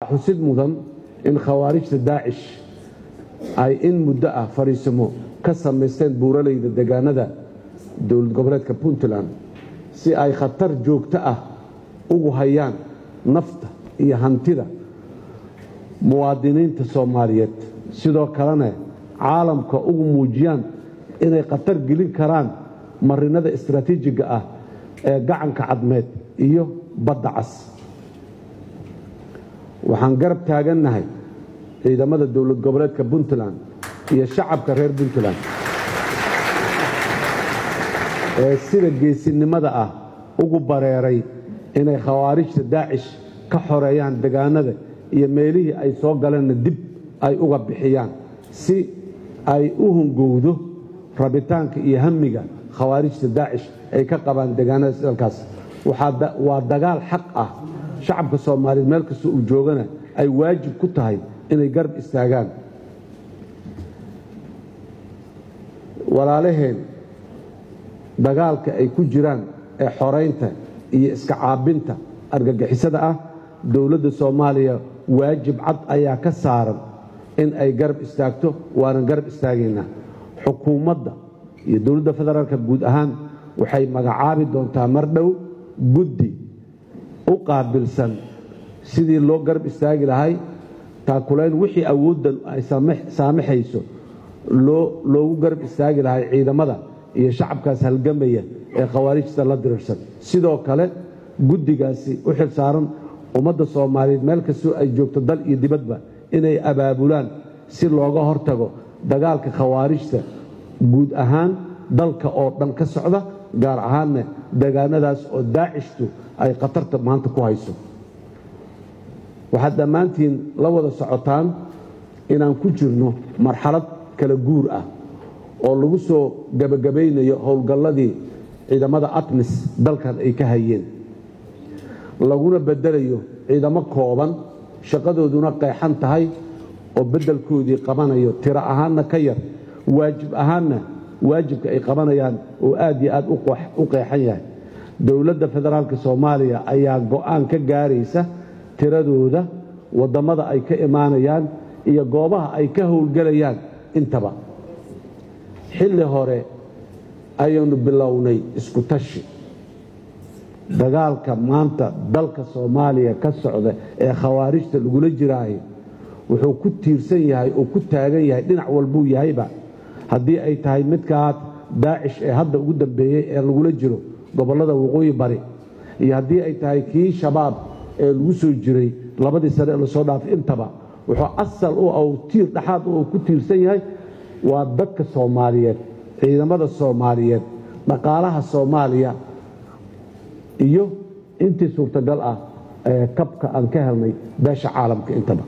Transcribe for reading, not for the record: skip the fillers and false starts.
Xusid mudan in Khawaarijta Daacish ay in muddo ah fariisimo ka samaysteen buuraleyda deegaanada dowlad goboleedka Puntland, si ay khatar joogto ah ugu hayaan nafta iyo hantida muwaadiniinta Soomaaliyeed, sidoo kalena caalamka ugu muujiyaan inay khatar gelin karaan marinada istaraatiijiga ah ee Gacanka Cadmeed iyo Badda Cas. Waxaan garab taagannahay ciidamada dowlad goboleedka Puntland iyo shacabka reer Puntland ee sida geesinimada ah ugu bareeray inay Khawaarijta Daacish ka xoreeyaan degaanada iyo meelihii ay soo galeenna dib ay uga bixiyaan, si ay u hungowdo rabitaanka iyo hamiga Khawaarijta Daacish ay ka qabaan deegaanada dalkaas. Waa dagaal xaq ah, shacabka Soomaaliyeed meel kasta uu joogana ay waajib ku tahay inay garab istaagaan walaalaheen dagaalka ay ku jiraan ee xoraynta iyo iska caabinta argagixisada ah. Dowladda Soomaaliya waajib cad ayaa ka saaran in ay garab istaagto, waana garab istaagaynaa. Xukuumadda iyo dowladda federaalka guud ahaan waxay magacaabi doontaa mar dhow guddi u qaabilsan sidii loo garab istaagi lahay, taakulayn wixii awooddan ay saamaxayso loogu garab istaagi lahay ciidamada iyo shacabkaas halgamaya ee Khawaarijta la dirirsan. Sidoo kale guddigaasi u xil saaran ummadda Soomaaliyeed meel kastoo ay joogto, dal iyo dibadba, inay abaabulaan si looga hortago dagaalka Khawaarijta guud ahaan dalka oo dhan ka socda, gaar ahaanna deegaanadaas oo Daacishtu ay khatarta maanta ku hayso. Waxaad dhammaantiin la wada socotaan inaan ku jirno marxalad kala guur ah oo lagu soo gebagabaynayo howlgalladii ciidamada ATMIS dalkan ay ka hayeen, laguna beddelayo ciidamo kooban, shaqadooduna qeexan tahay oo beddelkoodii qabanayo, tiro ahaanna ka yar, waajib ahaanna waajibka ay qabanayaan oo aad iyo aad u qeexan yahay. Dowladda federaalka Soomaaliya ayaa go'aan ka gaaraysa tiradooda, waddamada ay ka imaanayaan iyo goobaha ay ka howlgelayaan intaba. Xilli hore ayaynu bilownay isku tashi. Dagaalka maanta dalka Soomaaliya ka socda ee Khawaarijta lagula jiraayo wuxuu ku tiirsan yahay oo ku taagan yahay dhinac walbuu yahayba, haddii ay tahay midkaad Daacish ee hadda ugu dambeeyey ee lagula jiro gobollada waqooyi bari, iyo haddii ay tahay kii Shabaab ee lagu soo jiray 2dii sane ee lasoo dhaafay, intaba wuxuu asal u tiir dhexaad u ku tiirsan yahay waa dadka Soomaaliyeed, ciidamada Soomaaliyeed, dhaqaalaha Soomaaliya iyo intii suurtagal ah ee kabka aan ka helnay beesha caalamka intaba.